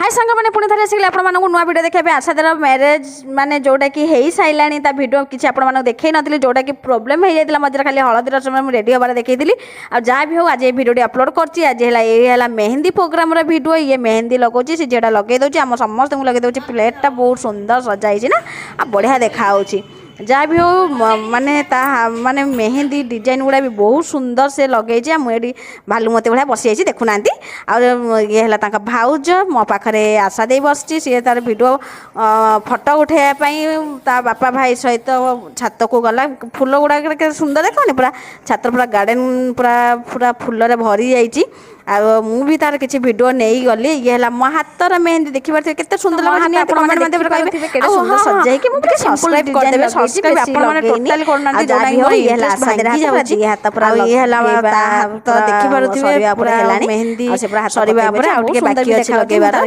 High ସାଙ୍ଗମାନେ, ପୁଣି ଥରେ ଆସିଗଲେ ଆପଣମାନଙ୍କୁ ନୂଆ ଭିଡ଼ିଓ ଦେଖିବା ପାଇଁ। ଆଶାଦେର ମ୍ୟାରେଜ୍ ମାନେ ଯେଉଁଟାକି ହେଇସାରିଲାଣି, ତା ଭିଡ଼ିଓ କିଛି ଆପଣମାନଙ୍କୁ ଦେଖେଇ ନଥିଲି, ଯେଉଁଟାକି ପ୍ରୋବ୍ଲେମ୍ ହେଇଯାଇଥିଲା ମଝିରେ। ଖାଲି ହଳଦୀ ରସମରେ ମୁଁ ରେଡ଼ି ହେବାର ଦେଖେଇଥିଲି। ଆଉ ଯାହା ବି ହଉ, ଆଜି ଏଇ ଭିଡ଼ିଓଟି ଅପଲୋଡ଼ କରିଛି। ଆଜି ହେଲା, ଏଇ ହେଲା ମେହେନ୍ଦି ପ୍ରୋଗ୍ରାମର ଭିଡ଼ିଓ। ଇଏ ମେହେନ୍ଦି ଲଗାଉଛି, ସେ ଝିଅଟା ଲଗେଇ ଦେଉଛି, ଆମ ସମସ୍ତଙ୍କୁ ଲଗେଇ ଦେଉଛି। ପ୍ଲେଟ୍ଟା ବହୁତ ସୁନ୍ଦର ସଜା ହେଇଛି ନା, ଆଉ ବଢ଼ିଆ ଦେଖାହେଉଛି। ଯାହା ବି ହଉ, ମାନେ ତା ମାନେ ମେହେନ୍ଦି ଡିଜାଇନ୍ ଗୁଡ଼ା ବି ବହୁତ ସୁନ୍ଦର ସେ ଲଗେଇଛି। ଆଉ ମୁଁ ଏଠି ଭାଲୁ ମତେ ଭଳିଆ ବସିଯାଇଛି, ଦେଖୁନାହାନ୍ତି। ଆଉ ଇଏ ହେଲା ତାଙ୍କ ଭାଉଜ। ମୋ ପାଖରେ ଆଶା ଦେଇ ବସିଛି। ସିଏ ତାର ଭିଡ଼ିଓ ଫଟୋ ଉଠେଇବା ପାଇଁ ତା ବାପା ଭାଇ ସହିତ ଛାତକୁ ଗଲା। ଫୁଲ ଗୁଡ଼ାକ କେତେ ସୁନ୍ଦର ଦେଖାଉନି? ପୁରା ଛାତ ପୁରା ଗାର୍ଡ଼େନ୍ ପୁରା ପୁରା ଫୁଲରେ ଭରି ଯାଇଛି। ଆଉ ମୁଁ ବି ତାର କିଛି ଭିଡ଼ିଓ ନେଇଗଲି। ଇଏ ହେଲା ମୋ ହାତର ମେହେନ୍ଦି, ଦେଖିପାରୁଥିବେ କେତେ ସୁନ୍ଦର ଲାଗୁଛି। ନିହାତି କମେଣ୍ଟ ମାଧ୍ୟମରେ କହିବେ। କେତେ ଆଉ ସୁନ୍ଦର ହଁ, ସଜା ହେଇକି। ମୁଁ ଟିକେ ପୁରା ସିମ୍ପଲ ସବସ୍କ୍ରାଇବ୍ କରିଦେବେ। ଡିଜାଇନ ଲଗେଇଛି, ସବସ୍କ୍ରାଇବ୍ ବେଶୀ ଆପଣମାନେ ଲଗେଇନି। ଟୋଟାଲି କରୁନାହାନ୍ତି, ଆଉ ଯାହା ଯୋଉଟା ବି ହଉ, ମୋର ଇଏ ହେଲା ଇଣ୍ଟରେଷ୍ଟ ଆଶା ଭାଙ୍ଗି ହାତ ପୁରା ଯାଉଛି। ଦି ହାତ ପୁରା ଆଉ ଇଏ ହେଲା ଲଗେଇବା ତା ହାତ, ପୁରା ଦେଖିପାରୁଥିବେ ସରିବା ଉପରେ ପୁରା ହେଲାଣି। ମେହେନ୍ଦି ଆଉ ସେ ପୁରା ହାତ ସରିବା ପକେଇ ଉପରେ ଆଉ ବହୁତ ଟିକେ ସୁନ୍ଦର ବାକି ବି ଅଛି ଦେଖାଯାଉଛି। ମୁଁ ଲଗେଇବାର। ତାର